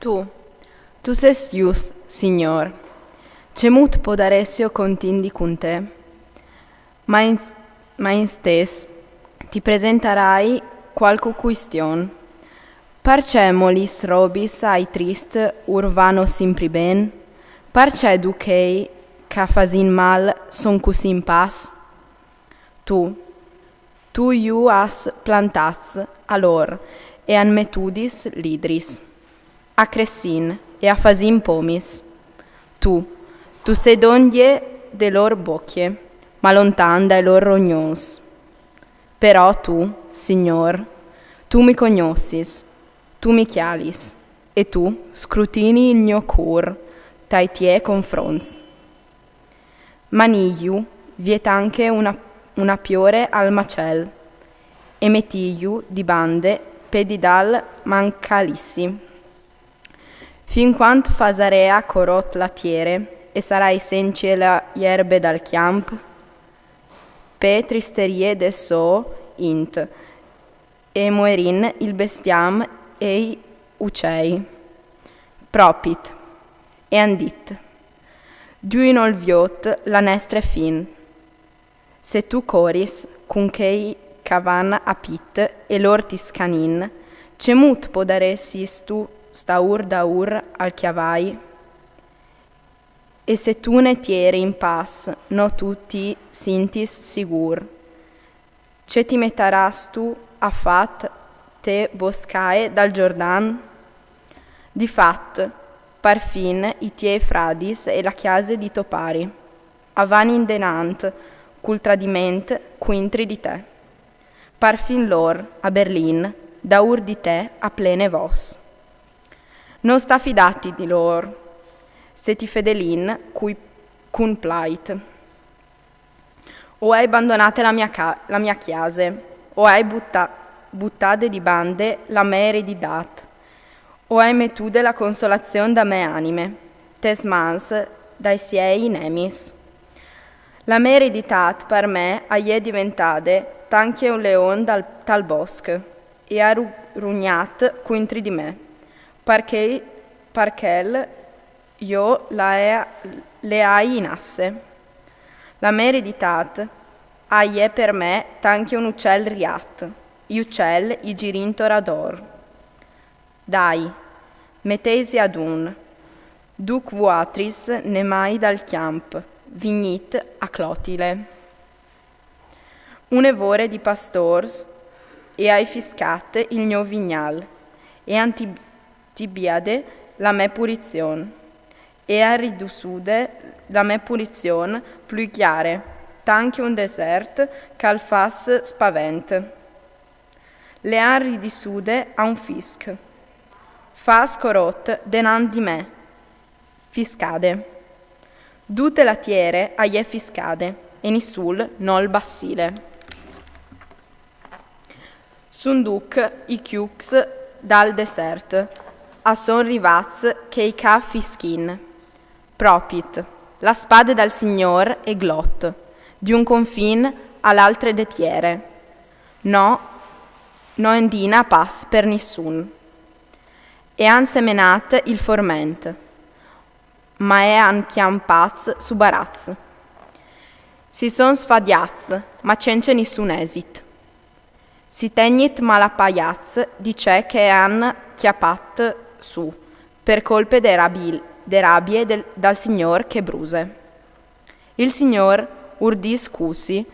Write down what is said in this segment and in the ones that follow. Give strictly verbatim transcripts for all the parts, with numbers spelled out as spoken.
Tu, tu ses just, Signôr. Cemût podaressio contindi cun te? Ma in, ma in stes ti presentarai cualchi cuistion. Parcè mo lis robis ai trist ur vano simpri ben? Parcè ducj chei ch'a fasin mal son cussì in pas? Tu, tu ju âs plantâts a lôr e àn metudis lidris. A cressin e a fasin pomis. Tu, tu ses dongje de lôr bocje, ma lontan dai lôr rognons. Però tu, Signôr, tu mi cognossis, tu mi cjalis, e tu scrutini il gno cûr tai tiei confronts. Manìju, viôt ancje una, una piore al macel, e metìju di bande pe di dâl mancalissi. Fin cuant fasarêa corot la tiere e sarai sencje la jerbe dal cjamp? Pe tristerie de sô int, e muerin il bestiam e i ucei. Propit, e àn dit: Dui nol viôt la nestre fin. Se tu coris cun chei ch'a van a pit e lôr ti scanin, cemût podaressistu staûr daûr al cjavai? E se tu ne tiere in pas, no tu ti sintis sigûr. Ce ti metarastu a fâ te boscae dal Jordan? Di fat, parfin i tiei fradis e la cjase di to pari a van indenant cul tradiment cuintri di te. Parfin lôr, a Berlin, daûr di te a plene vôs. No sta fidâti di lôr, se ti fedelin cui cun plait. O ai bandonade la mia ca-, la mia cjase, o ai buta-, butade di bande la mê ereditât, o ai metude la consolazion da mê anime tes mans dai siei nemis. La mê ereditât par me a je deventade tant che un leon dal, tal bosc, e a ru-, rugnat cuintri di me, parcè, parcè jo la e-, le ai in asse. La mê ereditât a je per me tant che un ucel riat, i ucel i girin tor ador. Dai, meteisi adun, duc vuatris nemâi dal cjamp, vignît a clotile. Une vore di pastôrs e ai fiscât il gno vignâl, e àn ti-, tibiade la mê purizion, e àn ridissude la mê purizion plui cjare, tant che un desert ch'al fâs spavent. Le àn ridissude a un fisc. Fâs corot denant di me. Fiscade. Dute la tiere a je fiscade, e nissul nol bacile. Sun duc i cjucs dal desert, a son rivâts chei ch'a fischin. Propit, la spade dal Signôr e glot, di un confin a l'altre de tiere. No, no endina pas per nissun. E àn semenât il forment, ma e àn cjampâts su baraçs. Si son sfadiâts, ma cence nissun esit. Si tegnit malapaiâts di ce che àn cjapât su, per colpe de rabi-, de rabie del, dal Signôr che bruse. Il Signôr ur dîs cussì,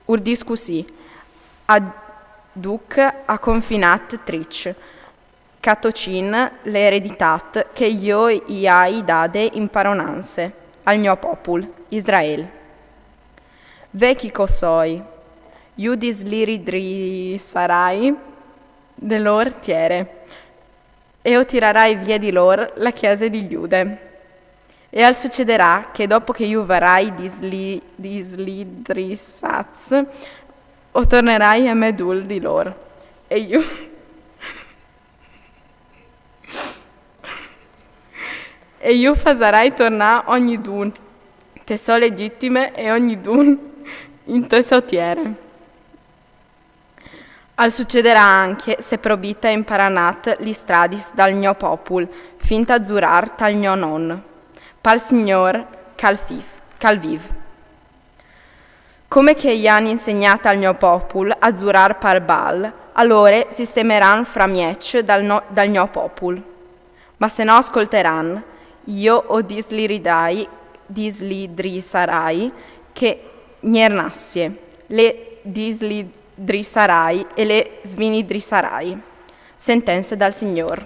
ur dîs cussì, a duc a confinât tric, ch'a tocin le ereditât che jo i ai dade in paronance al gno popul, Israel. Ve chi ch'o soi, ju disliridrissarai de lôr tiere, e o tirarai vie di lôr la cjase di Jude. E al sucederà che dopo che ju varai disli-, dislidrissâts, o tornerai a me dûl di lôr. E ju, e ju fasarai tornâ ognidun te sô legitime e ognidun in te sô tiere. Al sucederà anche se probita in paranat li stradis dal gno popul, fint a zurar tal gno non, pal Signor ch'al fif, ch'al viv. Come che i han insegnat al gno popul a zurar pal Bal, alore sistemeran fra miec dal, no, dal gno popul. Ma se no ascolteran, io o disliridarai, dislidrisarai che gnernassie, le dislidrisarai e le svinidrisarai. Sentenze dal Signor.